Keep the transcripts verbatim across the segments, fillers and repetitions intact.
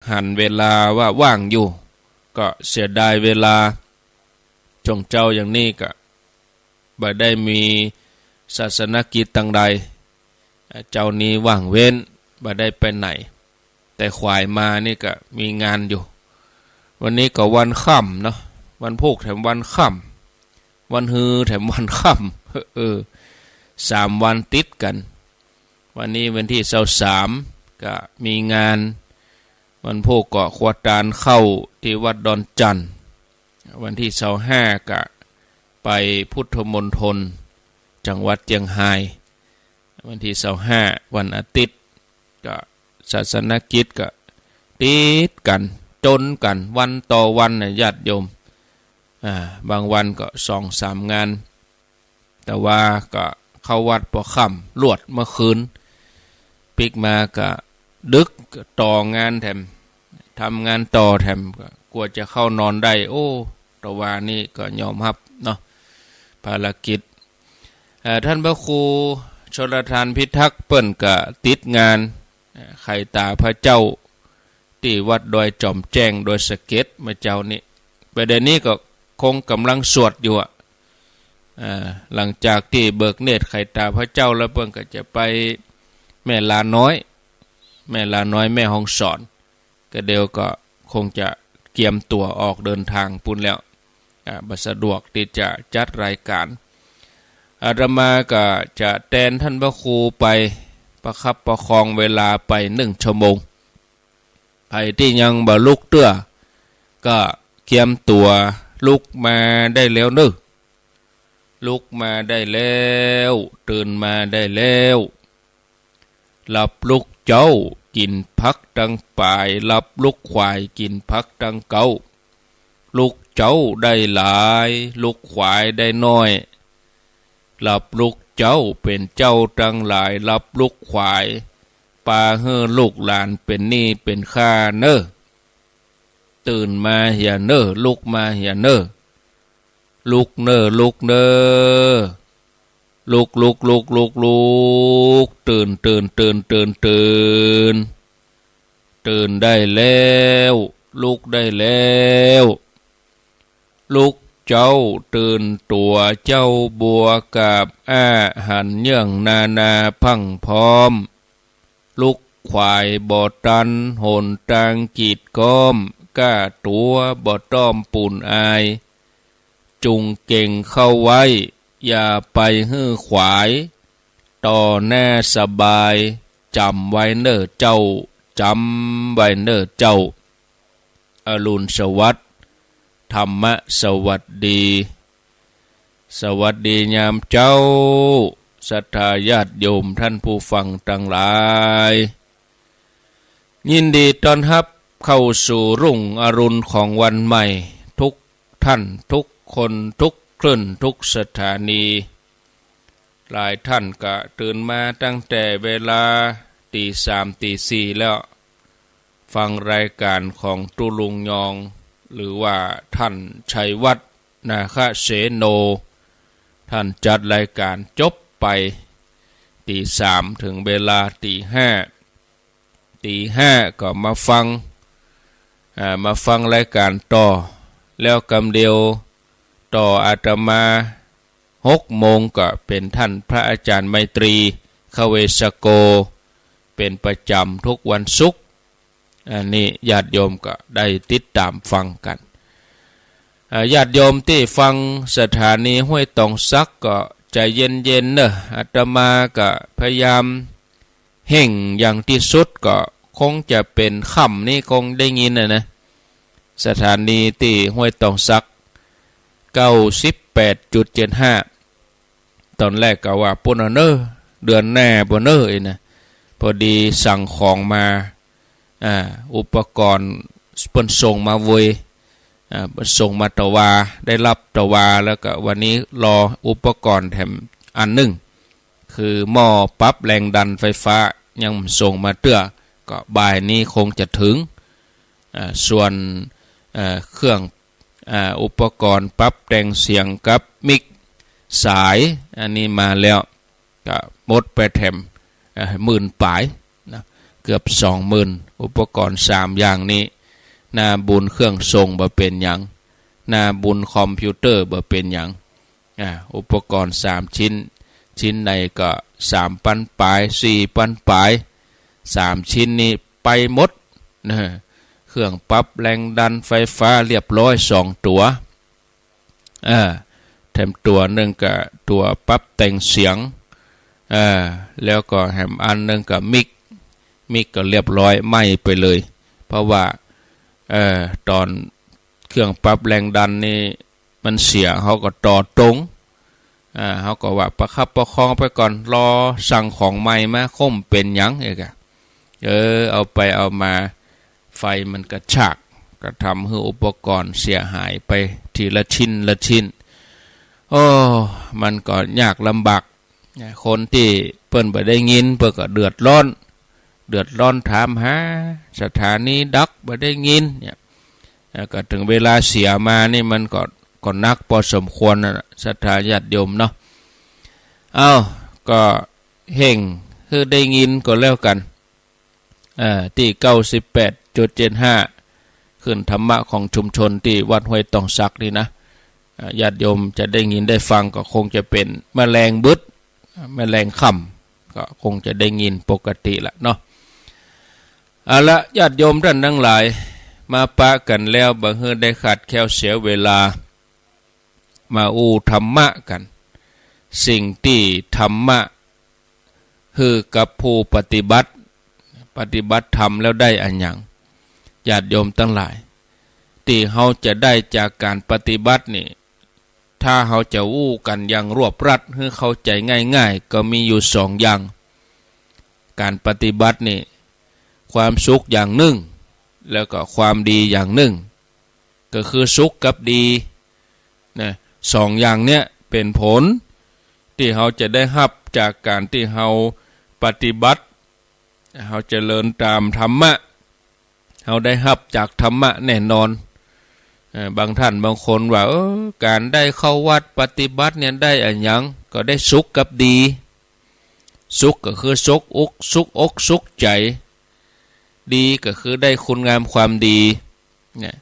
หันเวลาว่าว่างอยู่ ก็เสียดายเวลา ช่วงเจ๊าอย่างนี้ก็บ่ได้มีศาสนกิจตังใด เจ๊านี้ว่างเว้น บ่ได้ไปไหน แต่ขวายมานี่ก็มีงานอยู่ วันนี้ก็วันค่ำเนาะ วันพูกแถมวันค่ำ วันฮือแถมวันค่ำ เออ สามวันติดกั๋น วันนี้วันตี้ซาวสาม ก็มีงาน วันพูกก็ครัวตานข้าวตี้วัดดอนจั่น วันตี้ซาวห้า ก็ไปพุทธมณฑล จังหวัดเจียงฮาย วันตี้ซาวห้า วันอาทิตย์ ก็ศาสนกิจก็ติดกั๋น จ๋นกั๋น วันต่อวันน่ะญาติโยม อ่า บางวันก็สองสามงาน แต่ว่าก็เข้าวัดปอค่ำ ลวดเมื่อคืน ปิ๊กมาก็ดึก ก็ต่องานแถม ทำงานต่อแถม ก็กว่าจะเข้านอนได้ โอ้ แต่ว่านี่ก็ยอมฮับเนาะ ภารกิจ เอ่อ ท่านพระครูชลทานพิทักษ์เปิ้นก็ติดงาน เอ่อ ไขต๋าพระเจ้า ตี้วัดดอยจ๋อมแจ้ง ดอยสะเก็ด เมื่อเจ๊านี้ ประเดี๋ยวนี้ก็คงก่ำลังสวดอยู่อะ อ่า หลังจากตี้เบิกเนตรไขต๋าพระเจ้าแล้ว เปิ้นก็จะไปแม่ลาน้อย แม่ลาน้อย แม่ฮ่องสอน ก็เดี๋ยวก็คงจะเกียมตั๋วออกเดินทางปู๊นแล้ว อ่า บ่สะดวกตี้จะจัดรายก๋าน อาตมาก็จะแตนท่านพระครูไปประคับประคองเวลาไปหนึ่งชั่วโมง ใผตี้ยังบ่ลุกเตื้อ ก็เกียมตั๋วลุกมาได้แล้วเนาะ ลุกมาได้แล้ว ตื่นมาได้แล้ว หลับลุกเจ๊า กิ๋นผักตังป๋าย หลับลุกขวาย กิ๋นผักตังเก๊า ลุกเจ๊าได้หลาย ลุกขวายได้น้อย หลับลุกเจ๊าเป๋นเจ้าตังหลาย หลับลุกขวาย ปาหื้อลูกหลานเป๋นหนี้เป๋นค่าเน่อ ตื่นมาเหียเน่อ ลุกมาเหียเน่อ ลุกเน่อ ลุกเน่อ ลุก ลุก ลุก ลุก ลุก ตื่น ตื่น ตื่น ตื่น ตื่น ตื่นได้แล้ว ลุกได้แล้ว ลุกเจ๊าตื่นตั๋ว เจ้าบัวกาบอ้า หันเยื่องนานาพรั่งพร้อม ลุกขวายบ่ตัน หนตางกีดก๊อม ก้าตั๋วบ่ต้อมปูนอาย จุ่งเก่งเข้าไว้ อย่าไปหื้อขวาย ต่อหน้าสบาย จ๋ำไว้เน่อเจ้า จ๋ำไว้เน่อเจ้า อรุณสวัสดิ์ ธรรมะสวัสดี สวัสดียามเจ๊า ศรัทธาญาติโยมท่านผู้ฟังตังหลาย ยินดีต้อนฮับเข้าสู่รุ่งอรุณของวันใหม่ ทุกท่านทุกคน ทุกคลื่น ทุกสถานี หลายท่านก็ตื่นมาตั้งแต่เวลาตีสามตีสี่แล้ว ฟังรายการของตุ๊ลุงยอง หรือว่าท่านชัยวัฒน์ นาคเสโน ท่านจัดรายการจบไปตีสาม ถึงเวลาตีห้า ตีห้าก็มาฟัง อ่า มาฟังรายการต่อ แล้วกำเดียวต่ออาตมา หกโมงก็เป๋นท่านพระอาจารย์ไมตรี คเวสโก เป๋นประจ๋ำทุกวันศุกร์ อันนี้ญาติโยมก็ได้ติดต๋ามฟังกั๋น อ่า ญาติโยมตี้ฟังสถานีห้วยตองสักก็ใจ๋เย็นๆ เน่อ อาตมาก็พยายามเฮ่งอย่างตี้สุด ก็คงจะเป๋นค่ำนี้คงได้ยินน่ะนะ สถานีตี้ห้วยตองสัก เก้าสิบแปดจุดเจ็ดห้า ต๋อนแรกก็ว่าปู๊นเน่อ เดือนหน้าปู๊นเน่อ เอ้ยนะ พอดีสั่งของมา อ่า อุปกรณ์เปิ้นส่งมาเวย อ่า เปิ้นส่งมาตะวา ได้ฮับตะวา แล้วก็วันนี้รออุปกรณ์แถมอันนึ่ง คือหม้อปรับแรงดันไฟฟ้า ยังบ่ส่งมาเตื้อ ก็บ่ายนี้คงจะเถิง อ่า ส่วน อ่า เครื่อง อ่า อุปกรณ์ปรับแต่งเสียงกับมิกสาย อันนี้มาแล้ว ก็หมดไปแถม อ่า หมื่นป๋ายนะ เกือบสองหมื่น อุปกรณ์สามอย่างนี้ หน้าบุญเครื่องทรงบ่เป๋นหยัง หน้าบุญคอมพิวเตอร์บ่เป๋นหยัง อ่า อุปกรณ์สามชิ้น ชิ้นในก็สามปันปาย สี่ปันปาย สามชิ้นนี้ไปหมดนะ เครื่องปรับแรงดันไฟฟ้าเรียบร้อยสองตั๋ว เออ แถมตั๋วนึ่งก็ตั๋วปรับแต่งเสียง เออ แล้วก็แถมอันนึ่งก็มิก มิกก็เรียบร้อย ใหม่ไปเลย เพราะว่า เออ ต๋อนเครื่องปรับแรงดันนี่มันเสีย เฮาก็ต่อตรง อ่า เฮาก็ว่าประคับประคองไปก่อน รอสั่งของใหม่มา คงบ่เป๋นหยัง เอกอะ เออ เอาไปเอามา ไฟมันกระชาก ก็ทำหื้ออุปกรณ์เสียหายไปทีละชิ้นละชิ้น โอ้ มันก็ยากลำบากนะ คนตี้เปิ้นบ่ได้ยิน เปิ้นก็เดือดร้อน เดือดร้อนถามหา สถานีดักบ่ได้ยินเนี่ย แล้วก็เถิงเวลาเสียมานี่มันก็ ก็หนักพอสมควรนะ ศรัทธาญาติโยมเนาะ เอ้า ก็เฮ่งหื้อได้ยินก็แล้วกั๋น เอ่อ ตี้เก้าสิบแปดจุดเจ็ดห้า คลื่นธรรมะของชุมชนตี้วัดห้วยต้องสักนี่นะ เอ่อ ญาติโยมจะได้ยินได้ฟังก็คงจะเป๋นแมลงบึด แมลงค่ำ ก็คงจะได้ยินปกติละเนาะ เอาละ ญาติโยมต้านตังหลาย มาปะกั๋นแล้ว บ่หื้อได้ขาดแคลนเสียเวลา มาอู้ธรรมะกั๋น สิ่งตี้ธรรมะหื้อกับผู้ปฏิบัติ ปฏิบัติธรรมแล้วได้อะหยัง ญาติโยมตังหลาย ตี้เฮาจะได้จากก๋านปฏิบัตินี่ ถ้าเฮาจะอู้กั๋นอย่างรวบรัดหื้อเข้าใจ๋ง่ายๆ ก็มีอยู่สองอย่าง ก๋านปฏิบัตินี่ ความสุขอย่างนึ่ง แล้วก็ความดีอย่างนึ่ง ก็คือสุขกับดีนะ สองอย่างเนี้ยเป๋นผลตี้เฮาจะได้ฮับจากก๋านตี้เฮาปฏิบัติ เฮาเจริญต๋ามธรรมะ เฮาได้ฮับจากธรรมะแน่นอน เอ่อ บางต้านบางคนว่า เออ ก๋านได้เข้าวัดปฏิบัติเนี่ยได้อะหยัง ก็ได้สุขกับดี สุขก็คือสุขอก สุขอกสุขใจ๋ ดีก็คือได้คุณงามความดี เนี่ย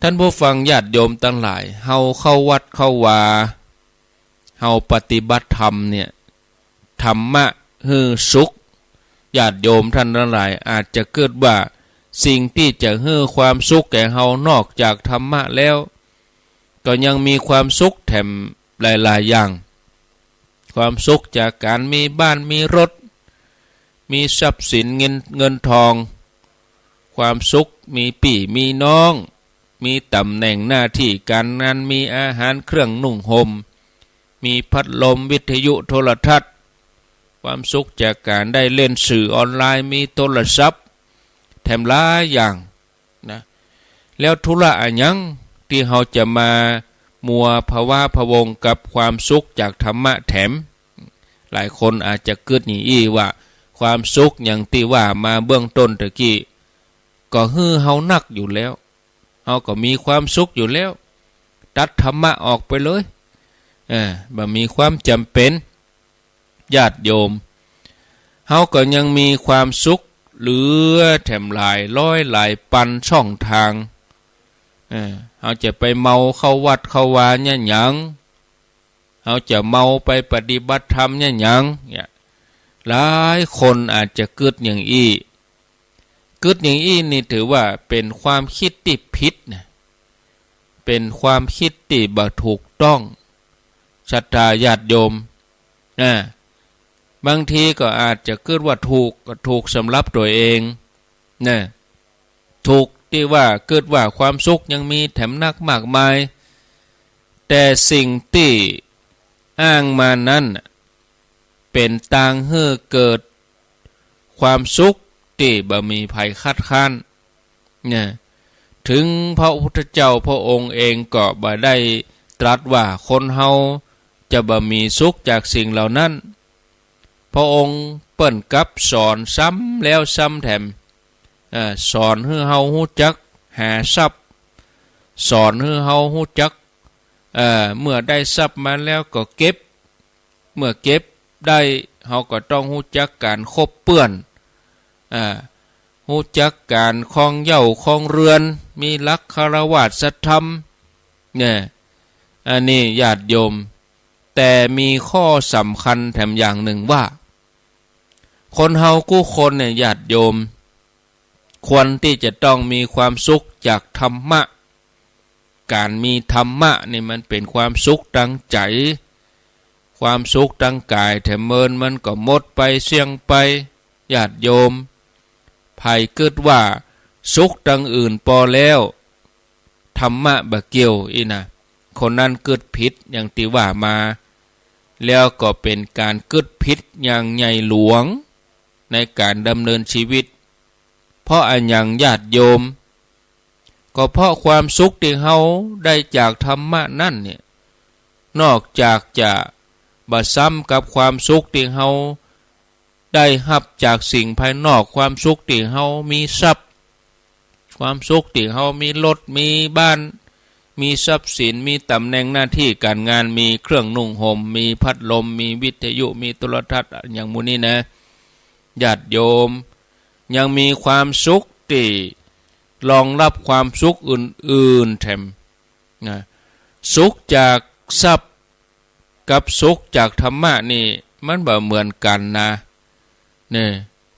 ต้านผู้ฟังญาติโยมตังหลาย เฮาเข้าวัดเข้าวา เฮาปฏิบัติธรรมเนี่ย ธรรมะหื้อสุข ญาติโยมต้านตังหลายอาจจะกึ๊ดว่า สิ่งตี้จะหื้อความสุขแก่เฮานอกจากธรรมะแล้ว ก็ยังมีความสุขแถมหลายๆ อย่าง ความสุขจากก๋านมีบ้านมีรถ มีทรัพย์สินเงิน เงินทอง ความสุขมีปี้มีน้อง มีต๋ำแหน่งหน้าตี้ก๋านงาน มีอาหารเครื่องนุ่งห่ม มีพัดลม วิทยุ โทรทัศน์ ความสุขจากก๋านได้เล่นสื่อออนไลน์ มีโทรศัพท์ แถมหลายอย่างนะ แล้วธุระอะหยังตี้เฮาจะมามัวพะว้าพะวังกับความสุขจากธรรมะแถม หลายคนอาจจะกึ๊ดอย่างอี้ว่า ความสุขอย่างตี้ว่ามาเบื้องต้นตะกี้ ก็หื้อเฮานักอยู่แล้ว เฮาก็มีความสุขอยู่แล้ว ตัดธรรมะออกไปเลย เออ บ่มีความจ๋ำเป๋น ญาติโยม เฮาก็ยังมีความสุขเหลือแถมหลายร้อยหลายปันช่องตาง เออ เฮาจะไปเมาเข้าวัดเข้าวาเนี่ยหยัง เฮาจะเมาไปปฏิบัติธรรมเนี่ยหยัง เนี่ย หลายคนอาจจะกึ๊ดอย่างอี้ กึ๊ดอย่างอี้นี่ถือว่าเป๋นความกึ๊ดตี้ผิดนะ เป๋นความกึ๊ดตี้บ่ถูกต้อง ศรัทธาญาติโยม อ่า บางทีก็อาจจะกึ๊ดว่าถูก ก็ถูกสำหรับตั๋วเอง นะ ถูกตี้ว่ากึ๊ดว่าความสุขยังมีแถมนักมากมาย แต่สิ่งตี้อ้างมานั้นน่ะ เป๋นตางหื้อเกิดความสุขตี้บ่มีใผคัดค้าน เนี่ย เถิงพระพุทธเจ้าพระองค์เองก็บ่ได้ตรัสว่าคนเฮาจะบ่มีสุขจากสิ่งเหล่านั้น พระองค์เปิ้นกลับสอนซ้ำแล้วซ้ำแถม เอ่อ สอนหื้อเฮาฮู้จักหาทรัพย์ สอนหื้อเฮาฮู้จัก เอ่อ เมื่อได้ทรัพย์มาแล้วก็เก็บ เมื่อเก็บได้ เฮาก็ต้องฮู้จักก๋านคบเปื้อน อ่า ฮู้จักก๋านครองเหย้าครองเฮือน มีหลักคฤหัสถธรรม เนี่ย อันนี้ญาติโยม แต่มีข้อสำคัญแถมอย่างนึ่งว่า คนเฮากู้คนเนี่ยญาติโยม ควรตี้จะต้องมีความสุขจากธรรมะ ก๋านมีธรรมะนี่มันเป๋นความสุขตางใจ๋ ความสุขตางก๋ายแถมเมินมันก็หมดไปเสี้ยงไป ญาติโยม ใผกึ๊ดว่าสุขตางอื่นปอแล้ว ธรรมะบ่เกี่ยวอี้นะ คนนั้นกึ๊ดผิดอย่างตี้ว่ามา แล้วก็เป๋นก๋านกึ๊ดผิดอย่างใหญ่หลวงในก๋านดำเนินชีวิต เพราะอะหยังญาติโยม ก็เพราะความสุขตี้เฮาได้จากธรรมะนั้นเนี่ย นอกจากจะบ่ซ้ำกับความสุขตี้เฮาได้ฮับจากสิ่งภายนอก ความสุขตี้เฮามีทรัพย์ ความสุขตี้เฮามีรถ มีบ้าน มีทรัพย์สิน มีต๋ำแหน่งหน้าตี้ก๋านงาน มีเครื่องนุ่งห่ม มีพัดลม มีวิทยุ มีโทรทัศน์ อะหยังหมู่นี้นะ ญาติโยม ยังมีความสุขตี้รองรับความสุขอื่นๆ แถมนะ สุขจากทรัพย์กับสุขจากธรรมะนี่มันบ่เหมือนกั๋นนะ เนี่ย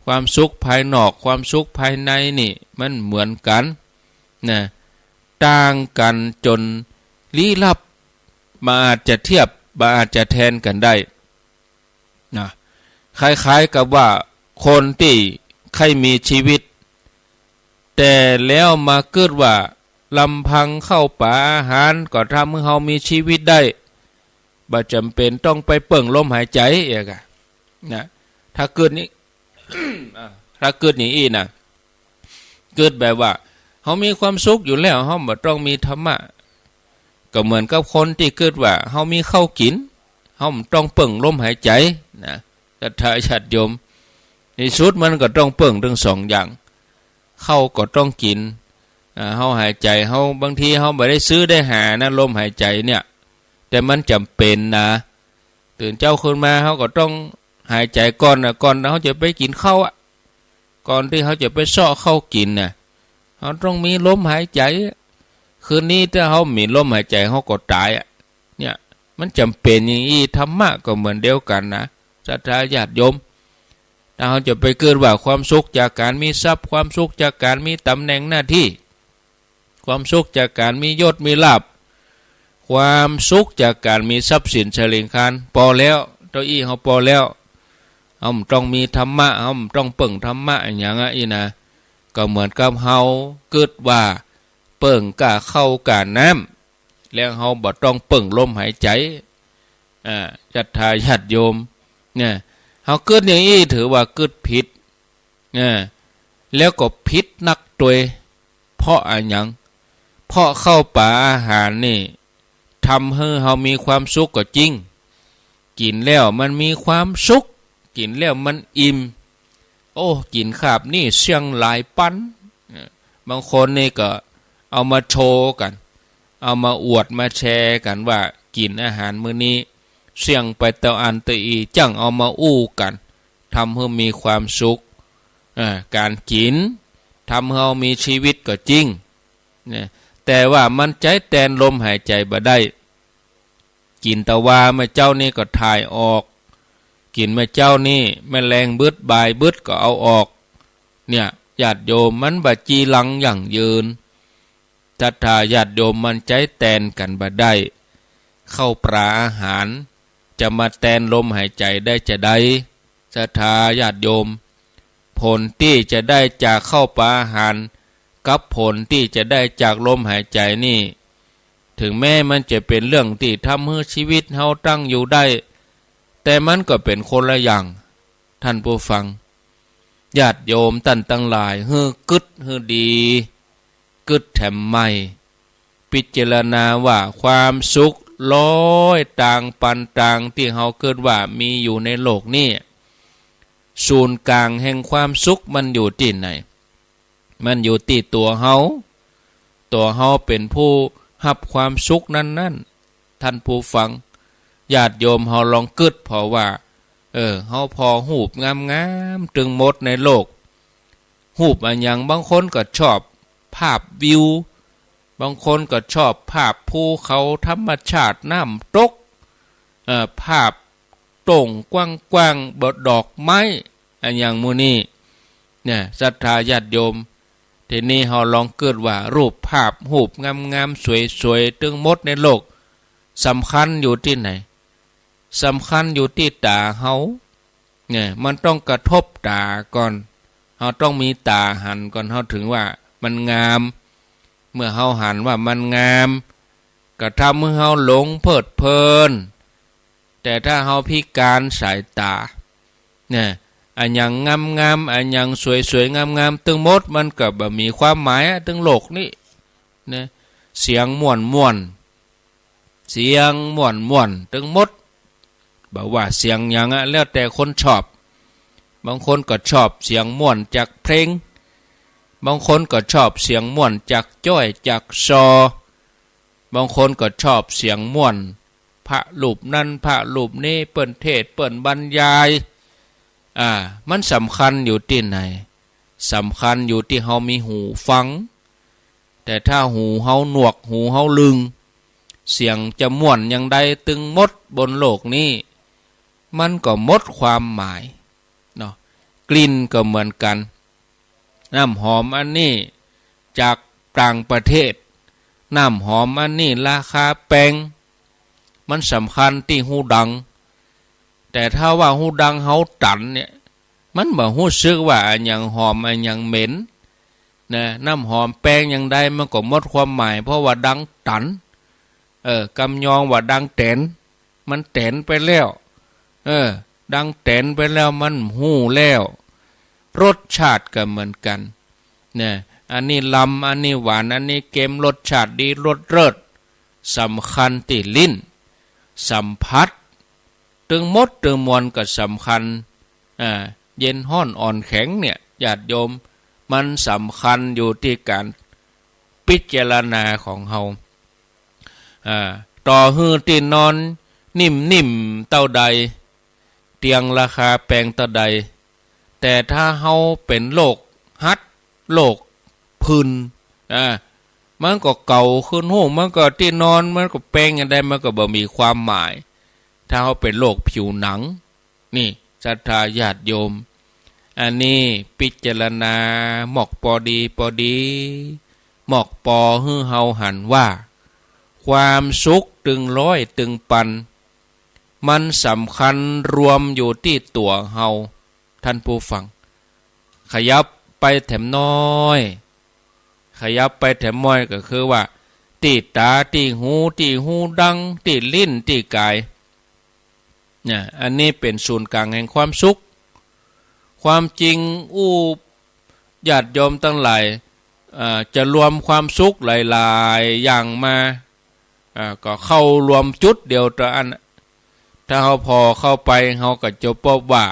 ความสุขภายนอก ความสุขภายในนี่มันเหมือนกั๋นนะ ต่างกั๋นจ๋นลี้ลับ บ่อาจจะเทียบ บ่อาจจะแทนกั๋นได้ นะ คล้ายๆ กับว่าคนตี้ใค่มีชีวิต แต่แล้วมากึ๊ดว่าลำพังข้าวป๋าอาหารก็ทำหื้อเฮามีชีวิตได้ บ่จ๋ำเป๋นต้องไปเปิ้งลมหายใจ๋เอกอะ นะ ถ้ากึ๊ดนี้ อ่า ถ้ากึ๊ดอย่างอี้นะ กึ๊ดแบบว่า เฮามีความสุขอยู่แล้ว เฮาบ่ต้องมีธรรมะ ก็เหมือนกับคนตี้กึ๊ดว่า เฮามีข้าวกิ๋น เฮาบ่ต้องเปิ้งลมหายใจ๋นะ ศรัทธาญาติโยม ในสุดมันก็ต้องเปิ้งตึงสองอย่าง ข้าวก็ต้องกิ๋น อ่า เฮาหายใจ๋ เฮา บางทีเฮาบ่ได้ซื้อได้หานะ ลมหายใจ๋เนี่ย แต่มันจ๋ำเป๋นนะ ตื่นเจ๊าขึ้นมา เฮาก็ต้องหายใจ๋ก่อนนะ ก่อนเฮาจะไปกิ๋นข้าวอะ ก่อนตี้เฮาจะไปเซาะข้าวกิ๋นน่ะ เฮาต้องมีลมหายใจ๋ คืนนี้ถ้าเฮาบ่มีลมหายใจ๋ เฮาก็ต๋ายอะ เนี่ย มันจ๋ำเป๋นอย่างอี้ ธรรมะก็เหมือนเดียวกั๋นนะ ศรัทธาญาติโยม ถ้าเฮาจะไปกึ๊ดว่าความสุขจากก๋านมีทรัพย์ ความสุขจากก๋านมีต๋ำแหน่งหน้าตี้ ความสุขจากก๋านมียศมีลาภ ความสุขจากก๋านมีทรัพย์สินสะหลิงคาร ปอแล้ว เต้าอี้เฮาปอแล้ว เฮาบ่ต้องมีธรรมะ เฮาบ่ต้องเปิ้งธรรมะอะหยังอะอี้นะ ก็เหมือนกับเฮากึ๊ดว่าเปิ้งก้าข้าวก้าน้ำ แล้วเฮาบ่ต้องเปิ้งลมหายใจ๋ อ่า ศรัทธาญาติโยม เนี่ย เฮากึ๊ดอย่างอี้ถือว่ากึ๊ดผิด อ่า แล้วก็ผิดนักตวย เพราะอะหยัง เพราะข้าวป๋าอาหารนี่ ทำหื้อเฮามีความสุขก็จริง กิ๋นแล้วมันมีความสุข กิ๋นแล้วมันอิ่ม โอ้ กิ๋นคาบนี้เสี้ยงหลายปัน เออ บางคนนี่ก็เอามาโชว์กั๋น เอามาอวดมาแชร์กั๋นว่ากิ๋นอาหารมื้อนี้ เสี้ยงไปเต้าอันเต้าอี้ จั้งเอามาอู้กั๋น ทำหื้อมีความสุข อ่า ก๋านกิ๋น ทำหื้อเฮามีชีวิตก็จริง เนี่ย แต่ว่ามันใจ๊แตนลมหายใจ๋บ่ได้ กิ๋นตะวาเมื่อเจ๊านี้ก็ถ่ายออก กิ๋นเมื่อเจ๊านี้ แม่แลงบึดบ่ายบึดก็เอาออก เนี่ย ญาติโยม มันบ่จีรังยั่งยืน ศรัทธาญาติโยม มันใจ๊แตนกั๋นบ่ได้ ข้าวป๋าอาหาร จะมาแตนลมหายใจ๋ได้จาใด ศรัทธาญาติโยม ผลตี้จะได้จากข้าวป๋าอาหาร กับผลตี้จะได้จากลมหายใจ๋นี่ ถึงแม้มันจะเป๋นเรื่องตี้ทำหื้อชีวิตเฮาตั้งอยู่ได้ แต่มันก็เป๋นคนละอย่าง ท่านผู้ฟัง ญาติโยมต้านตังหลาย หื้อกึ๊ดหื้อดี กึ๊ดแถมใหม่ พิจารณาว่าความสุขร้อยตางปันตางตี้เฮากึ๊ดว่ามีอยู่ในโลกนี้ ศูนย์ก๋างแห่งความสุขมันอยู่ตี้ไหน มันอยู่ตี้ตั๋วเฮา ตั๋วเฮาเป๋นผู้ฮับความสุขนั้นๆ ท่านผู้ฟัง ญาติโยมเฮาลองกึ๊ดผ่อว่า เออ เฮาผ่อฮูปงามๆ ตึงหมดในโลก รูปอะหยัง บางคนก็ชอบภาพวิว บางคนก็ชอบภาพภูเขา ธรรมชาติ น้ำตก เอ่อ ภาพโต้งกว้างๆ บ่ ดอกไม้ อะหยังหมู่นี้ เนี่ย ศรัทธาญาติโยม ทีนี้เฮาลองกึ๊ดว่า รูปภาพ รูปงามๆ สวยๆ ตึงหมดในโลก สำคัญอยู่ตี้ไหน สำคัญอยู่ตี้ต๋าเฮา เนี่ย มันต้องกระทบต๋าก่อน เฮาต้องมีต๋าหันก่อน เฮาถึงว่ามันงาม เมื่อเฮาหันว่ามันงาม ก็ทำหื้อเฮาหลงเพลิดเพลิน แต่ถ้าเฮาพิการสายต๋า เนี่ย อะหยังงามๆ อะหยังสวยๆ งามๆ ตึงหมด มันก็บ่มีความหมายอะ ตึงโลกนี้ นะ เสียงม่วนๆ เสียงม่วนๆ ตึงหมด บ่ว่าเสียงหยังอะ แล้วแต่คนชอบ บางคนก็ชอบเสียงม่วนจากเพลง บางคนก็ชอบเสียงม่วนจากจ้อยจากซอ บางคนก็ชอบเสียงม่วน พระรูปนั้นพระรูปนี้ เปิ้นเทศน์เปิ้นบรรยาย อ่า มันสำคัญอยู่ตี้ไหน สำคัญอยู่ตี้เฮามีหูฟัง แต่ถ้าหูเฮาหนวก หูเฮาลึง เสียงจะม่วนอย่างใดตึงหมดบนโลกนี้ มันก็หมดความหมายเนาะ กลิ่นก็เหมือนกั๋น น้ำหอมอันนี้จากต่างประเทศ น้ำหอมอันนี้ราคาแปง มันสำคัญตี้ฮูดัง แต่ถ้าว่าฮูดังเฮาตันเนี่ย มันบ่ฮู้สึกว่าอะหยังหอมอะหยังเหม็น นะ น้ำหอมแปงอย่างใดมันก็หมดความหมาย เพราะว่าดังตัน เออ กำยองว่าดังแตน มันแตนไปแล้ว เออ ดังแตนไปแล้ว มันฮู้แล้ว รสชาติก็เหมือนกั๋น เนี่ย อันนี้ลำ อันนี้หวาน อันนี้เค็ม รสชาติดี รสเลิศ สำคัญตี้ลิ้น สัมผัส ตึงหมดตึงมวลก็สำคัญ อ่า เย็นฮ้อนอ่อนแข็งเนี่ย ญาติโยม มันสำคัญอยู่ตี้ก๋านพิจารณาของเฮา อ่า ต่อหื้อตี้นอนนิ่มๆ เต้าใด เตียงราคาแปงเต้าใด แต่ถ้าเฮาเป๋นโรคหัด โรคผื่น อ่า มันก็เก่าขึ้นฮู้ มันก็ตี้นอน มันก็แปงอย่างใด มันก็บ่มีความหมาย ถ้าเฮาเป๋นโรคผิวหนัง นี่ ศรัทธาญาติโยม อันนี้พิจารณาหมอกปอดีปอดี หมอกปอหื้อเฮาหันว่า ความสุขตึงร้อยตึงปัน มันสำคัญรวมอยู่ตี้ตั๋วเฮา ท่านผู้ฟัง ขยับไปแถมน้อย ขยับไปแถมน้อยก็คือว่า ตี้ต๋า ตี้หู ตี้ฮูดัง ตี้ลิ้น ตี้ก๋าย เนี่ย อันนี้เป๋นศูนย์ก๋างแห่งความสุข ความจริงอู้ญาติโยมตังหลาย เอ่อ จะรวมความสุขหลายๆ อย่างมา อ่า ก็เข้ารวมจุดเดียวเต้าอั้น ถ้าเฮาผ่อเข้าไป เฮาก็จะพบว่า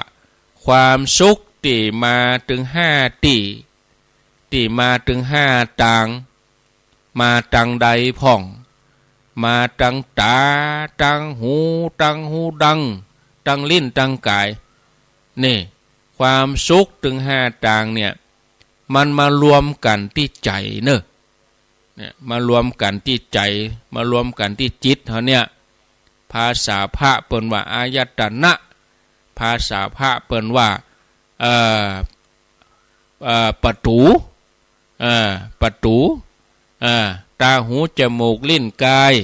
ความสุขตี้มาตึงห้าตี้ ตี้มาตึงห้าตาง มาตางใดพ่อง มาตางต๋า ตางหู ตางฮูดัง ตางลิ้น ตางก๋าย นี่ ความสุขตึงห้าตางเนี่ย มันมารวมกั๋นตี้ใจ๋เนาะ เนี่ย มารวมกั๋นตี้ใจ๋ มารวมกั๋นตี้จิตเฮาเนี่ย ภาษาพระเปิ้นว่าอายตนะ ภาษาพระเปิ้นว่า เอ่อ เอ่อ ประตู๋ เอ่อ ประตู๋ เอ่อ ต๋า หู จมูก ลิ้น ก๋าย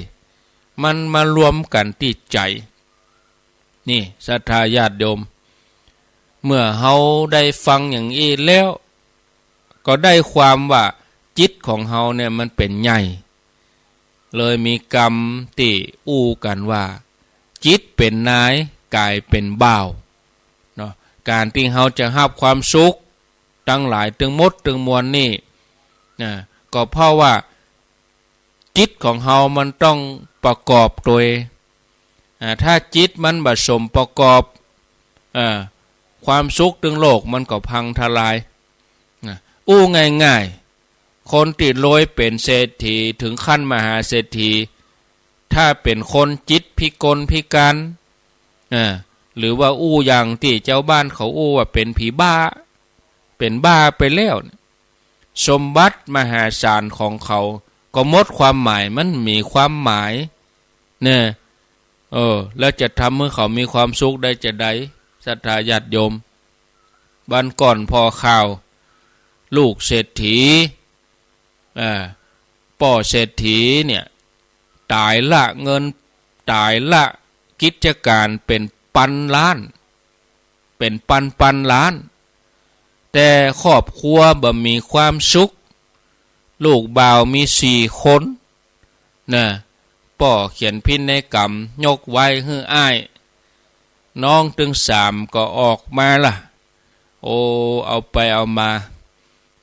มันมารวมกั๋นตี้ใจ๋ นี่ ศรัทธาญาติโยม เมื่อเฮาได้ฟังอย่างอี้แล้ว ก็ได้ความว่าจิตของเฮาเนี่ยมันเป๋นใหญ่ เลยมีกำตี้อู้กั๋นว่า จิตเป๋นนาย ก๋ายเป๋นบ่าว เนาะ ก๋านตี้เฮาจะฮับความสุขตังหลายตึงหมดตึงมวลนี่ นะ ก็เพราะว่า จิตของเฮามันต้องประกอบโตย อ่า ถ้าจิตมันบ่สมประกอบ อ่า ความสุขตึงโลกมันก็พังทลาย นะ อู้ง่ายๆ คนตี้รวยเป๋นเศรษฐี เถิงขั้นมหาเศรษฐี ถ้าเป๋นคนจิตพิกลพิการ อ่า หรือว่าอู้อย่างตี้จาวบ้านเขาอู้ว่าเป๋นผีบ้า เป๋นบ้าไปแล้ว สมบัติมหาศาลของเขาก็หมดความหมาย มันบ่มีความหมาย เนี่ย เออ แล้วจะทำหื้อเขามีความสุขได้จาใด ศรัทธาญาติโยม วันก่อนผ่อข่าว ลูกเศรษฐี อ่า ป้อเศรษฐีเนี่ย ต๋ายละ เงินต๋ายละ กิจก๋านเป๋นปันล้าน เป๋นปันปันล้าน แต่ครอบครัวบ่มีความสุข ลูกบ่าวมีสี่คน นะ ป้อเขียนพินัยกรรมยกไว้หื้ออ้าย น้องตึงสามก็ออกมาละ โอ้ เอาไปเอามา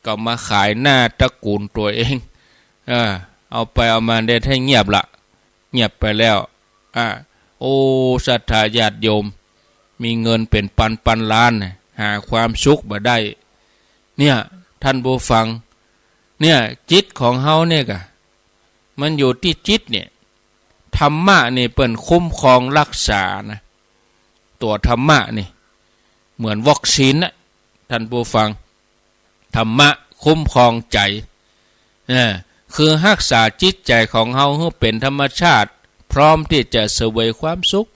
ก็มาขายหน้าตระกูลตั๋วเอง เออ เอาไปเอามาได้แท้เงียบละ เงียบไปแล้ว อ่ะ โอ้ ศรัทธาญาติโยม มีเงินเป๋นปันปันล้านน่ะ หาความสุขบ่ได้ เนี่ย ท่านผู้ฟัง เนี่ย จิตของเฮาเนี่ยกะ มันอยู่ตี้จิตเนี่ย ธรรมะนี่เปิ้นคุ้มครองรักษานะ ตั๋วธรรมะนี่ เหมือนวัคซีนนะ ท่านผู้ฟัง ธรรมะคุ้มครองใจ๋ เออ คือฮักษาจิตใจ๋ของเฮาหื้อเป๋นธรรมชาติ พร้อมตี้จะเสวยความสุข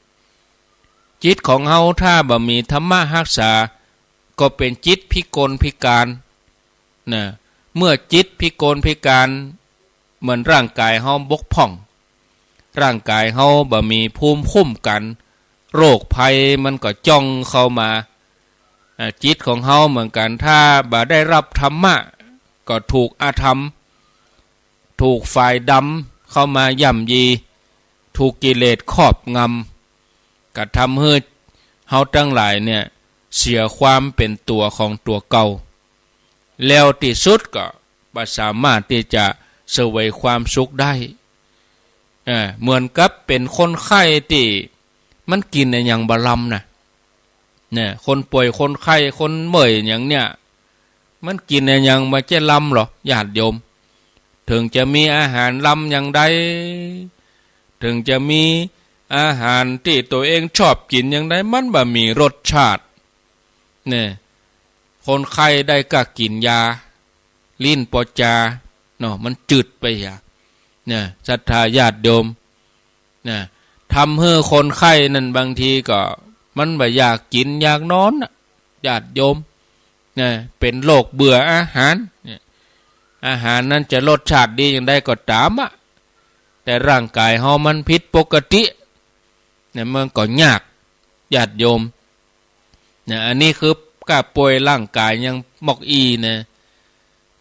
จิตของเฮาถ้าบ่มีธรรมะฮักษา ก็เป๋นจิตพิกลพิการ นะ เมื่อจิตพิกลพิการ เหมือนร่างก๋ายเฮาบกพร่อง ร่างก๋ายเฮาบ่มีภูมิคุ้มกั๋น โรคภัยมันก็จ้องเข้ามา อ่า จิตของเฮาเหมือนกั๋น ถ้าบ่ได้ฮับธรรมะ ก็ถูกอธรรม ถูกฝ่ายดำเข้ามาย่ำยี ถูกกิเลสครอบงำ กระทำหื้อเฮาตังหลายเนี่ย เสียความเป๋นตั๋วของตั๋วเก่า แล้วตี้สุดก็บ่สามารถตี้จะเสวยความสุขได้ เออ เหมือนกับเป๋นคนไข้ตี้มันกิ๋นอะหยังบ่ลำนะ เนี่ย คนป่วยคนไข้คนเมื่อยอย่างเนี่ย มันกิ๋นอะหยังบ่ใจ้ลำหรอ ญาติโยม เถิงจะมีอาหารลำอย่างใด เถิงจะมีอาหารตี้ตั๋วเองชอบกิ๋นอย่างใด มันบ่มีรสชาติ เนี่ย คนไข้ได้ก้ากิ๋นยา ลิ้นปอจา เนาะ มันจืดไปอะ เนี่ย ศรัทธาญาติโยม นะ ทำหื้อคนไข้นั่นบางทีก็ มันบ่อยากกิ๋นอยากนอนน่ะ ญาติโยม นะ เป๋นโรคเบื่ออาหาร เนี่ย อาหารนั้นจะรสชาติดีอย่างใดก็ต๋ามอะ แต่ร่างก๋ายเฮามันผิดปกติ เนี่ย มันก็ยาก ญาติโยม เนี่ย อันนี้คือก้าป่วยร่างก๋ายยังมอกอี้นะ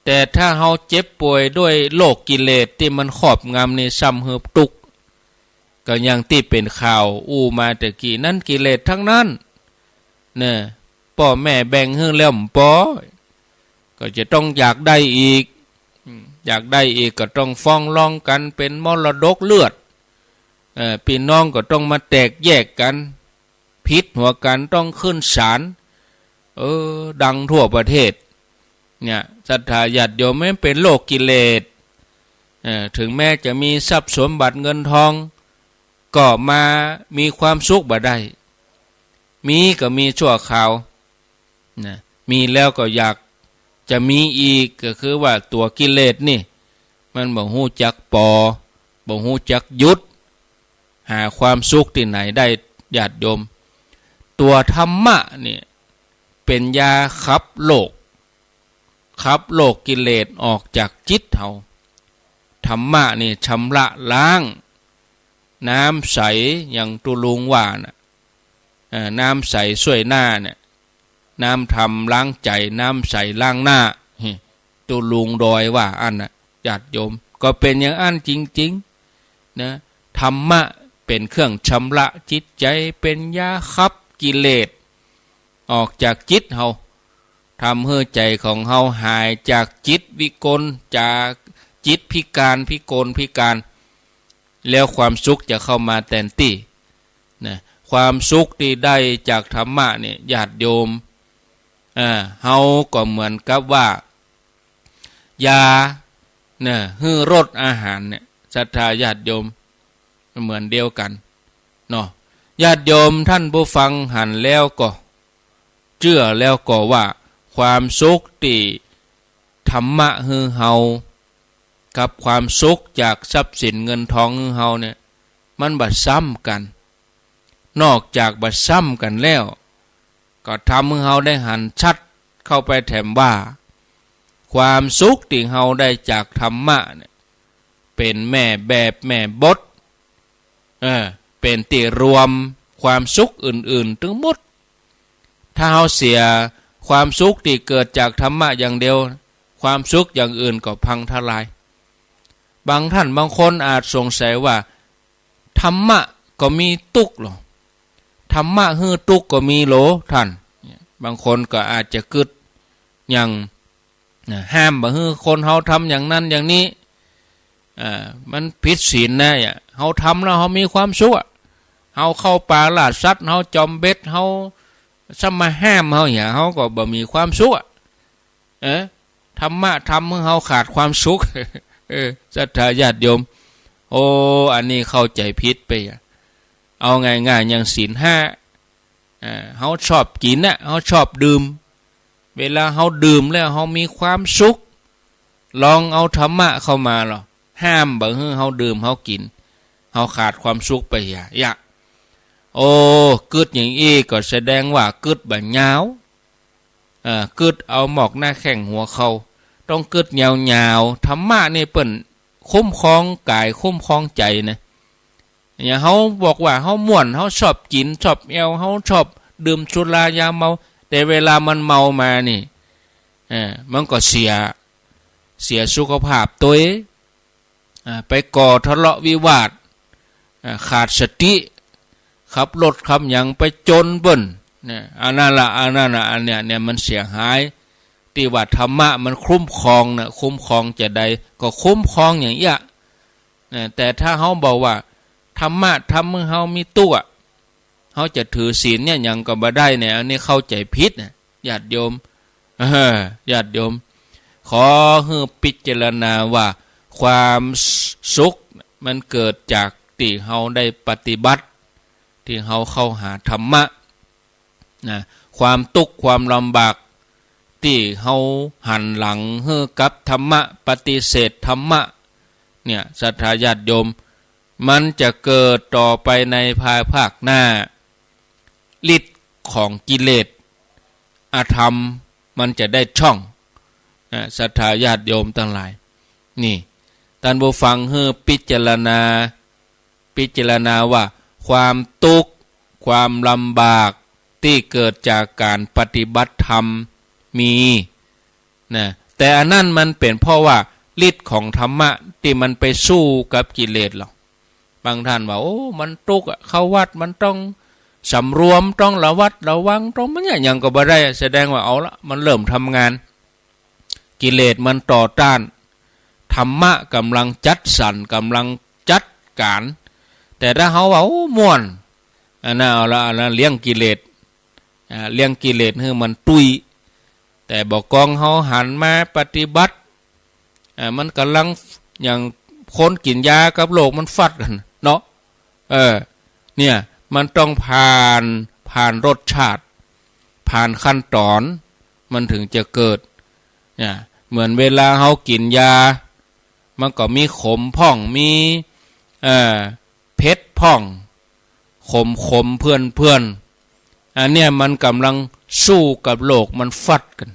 แต่ถ้าเฮาเจ็บป่วยด้วยโรคกิเลสตี้มันครอบงำนี่ซ้ำหื้อตุ๊กข์ ก็อย่างตี้เป๋นข่าวอู้มาแต่กี้นั้น กิเลสตังนั้น เนี่ย ป้อแม่แบ่งหื้อแล้วบ่ปอ ก็จะต้องอยากได้อีก อืม อยากได้อีกก็ต้องฟ้องร้องกั๋น เป๋นมรดกเลือด เอ่อ ปี้น้องก็ต้องมาแตกแยกกั๋น ผิดหัวกั๋นต้องขึ้นศาล เออ ดังทั่วประเทศ เนี่ย ศรัทธาญาติโยม มันเป๋นโรคกิเลส เอ่อ เถิงแม้จะมีทรัพย์สมบัติเงินทอง ก็มามีความสุขบ่ได้ มีก็มีชั่วคราว นะ มีแล้วก็อยากจะมีอีก ก็คือว่าตั๋วกิเลสนี่ มันบ่ฮู้จักปอ บ่ฮู้จักหยุด หาความสุขตี้ไหนได้ ญาติโยม ตั๋วธรรมะเนี่ย เป๋นยาขับโรค ขับโรคกิเลสออกจากจิตเฮา ธรรมะนี่ชำระล้าง น้ำใส อย่างตุ๊ลุงว่าน่ะ เอ่อ น้ำใสซ่วยหน้าเนี่ย น้ำธรรมล้างใจ๋ น้ำใสล้างหน้า ตุ๊ลุงดอยว่าอั้นน่ะ ญาติโยม ก็เป๋นอย่างอั้นจริงๆ นะ ธรรมะเป๋นเครื่องชำระจิตใจ๋ เป๋นยาขับกิเลสออกจากจิตเฮา ทำหื้อใจ๋ของเฮาหายจากจิตวิกล จากจิตพิการ พิกลพิการ แล้วความสุขจะเข้ามาแตนตี้ นะ ความสุขตี้ได้จากธรรมะเนี่ย ญาติโยม อ่า เฮาก็เหมือนกับว่า ยา นะ หื้อรสอาหารเนี่ย ศรัทธาญาติโยม เหมือนเดียวกั๋น เนาะ ญาติโยมท่านผู้ฟังหันแล้วก็ เจื้อแล้วก็ว่า ความสุขตี้ธรรมะหื้อเฮา กับความสุขจากทรัพย์สินเงินทองหื้อเฮาเนี่ย มันบ่ซ้ำกั๋น นอกจากบ่ซ้ำกั๋นแล้ว ก็ทำหื้อเฮาได้หันชัดเข้าไปแถมว่า ความสุขตี้เฮาได้จากธรรมะเนี่ย เป๋นแม่แบบแม่บท เออ เป๋นตี้รวมความสุขอื่นๆ ตึงหมด ถ้าเฮาเสียความสุขตี้เกิดจากธรรมะอย่างเดียว ความสุขอย่างอื่นก็พังทลาย บางท่านบางคนอาจสงสัยว่า ธรรมะก็มีตุ๊กข์เหรอ ธรรมะหื้อตุ๊กข์ก็มีโหลท่าน บางคนก็อาจจะกึ๊ดอย่าง นะ ห้ามบ่หื้อคนเฮาทำอย่างนั้นอย่างนี้ อ่า มันผิดศีลนะ เฮาทำแล้วเฮามีความสุขอะ เฮาเข้าป่าล่าสัตว์ เฮาจอมเบ็ด เฮาซ้ำมาห้ามเฮาเหีย เฮาก็บ่มีความสุขอะ เออ ธรรมะทำหื้อเฮาขาดความสุข เออ ศรัทธาญาติโยม โอ้ อันนี้เข้าใจ๋ผิดไปอะ เอาง่ายๆ อย่างศีลห้า อ่า เฮาชอบกิ๋นน่ะ เฮาชอบดื่ม เวลาเฮาดื่มแล้วเฮามีความสุข ลองเอาธรรมะเข้ามาลอ ห้ามบ่หื้อเฮาดื่มเฮากิ๋น เฮาขาดความสุขไปเหีย เหีย โอ้ กึ๊ดอย่างอี้ก็แสดงว่ากึ๊ดบ่ยาว เอ่อ กึ๊ดเอาหมอกหน้าแข้งหัวเข่า ต้องกึ๊ดยาวๆ ธรรมะนี่เปิ้นคุ้มครองก๋ายคุ้มครองใจ๋นะ อย่างเฮาบอกว่าเฮาม่วน เฮาชอบกิ๋น ชอบแอ่ว เฮาชอบดื่มสุรายาเมา แต่เวลามันเมามานี่ เอ่อ มันก็เสีย เสียสุขภาพตวย อ่า ไปก่อทะเลาะวิวาท อ่า ขาดสติ ขับรถขับหยังไปจนเปิ้น เนี่ย อันนั้นละ อันนั้นละ อันเนี้ย เนี่ยมันเสียหาย ตี้ว่าธรรมะมันคุ้มครองน่ะ คุ้มครองจาใด ก็คุ้มครองอย่างเอี้ย นะ แต่ถ้าเฮาบอกว่า ธรรมะทำหื้อเฮามีตุ๊กข์อะ เฮาจะถือศีลเนี่ยหยังก็บ่ได้เนี่ย อันนี้เข้าใจ๋ผิดนะ ญาติโยม เออ ญาติโยม ขอหื้อพิจารณาว่า ความสุขมันเกิดจากตี้เฮาได้ปฏิบัติ ตี้เฮาเข้าหาธรรมะ นะ ความตุ๊กข์ความลำบาก ตี้เฮาหันหลังหื้อกับธรรมะ ปฏิเสธธรรมะ เนี่ย ศรัทธาญาติโยม มันจะเกิดต่อไปในภายภาคหน้า ฤทธิ์ของกิเลส อธรรม มันจะได้ช่อง นะ ศรัทธาญาติโยมตังหลาย นี่ ต้านผู้ฟังหื้อพิจารณา พิจารณาว่าความตุ๊กข์ ความลำบากตี้เกิดจากก๋านปฏิบัติธรรมมี นะ แต่อันนั้นมันเป๋นเพราะว่าฤทธิ์ของธรรมะตี้มันไปสู้กับกิเลสลอ บางท่านว่า โอ้ มันตุ๊กข์อะ เข้าวัดมันต้องสำรวม ต้องระวัดระวัง ต้องมันเนี่ยหยังก็บ่ได้ แสดงว่าเอาละ มันเริ่มทำงาน กิเลสมันต่อต้าน ธรรมะก๋ำลังจัดสรร ก๋ำลังจัดก๋าน แต่ถ้าเฮาว่า โอ้ ม่วน อันนั้นเอาละ อันนั้นเลี้ยงกิเลส อ่า เลี้ยงกิเลสหื้อมันตุ้ย แต่บ่ากองเฮาหันมาปฏิบัติ อ่า มันก๋ำลังอย่างคนกิ๋นยากับโรคมันฟัดกั๋นเนาะ เออ เนี่ย มันต้องผ่าน ผ่านรสชาติ ผ่านขั้นต๋อน มันเถิงจะเกิด เนี่ย เหมือนเวลาเฮากิ๋นยา มันก็มีขมพ่อง มี เอ่อ เผ็ดพ่อง ขมๆ เปื้อนๆ อันเนี้ยมันก๋ำลังสู้กับโรคมันฟัดกั๋น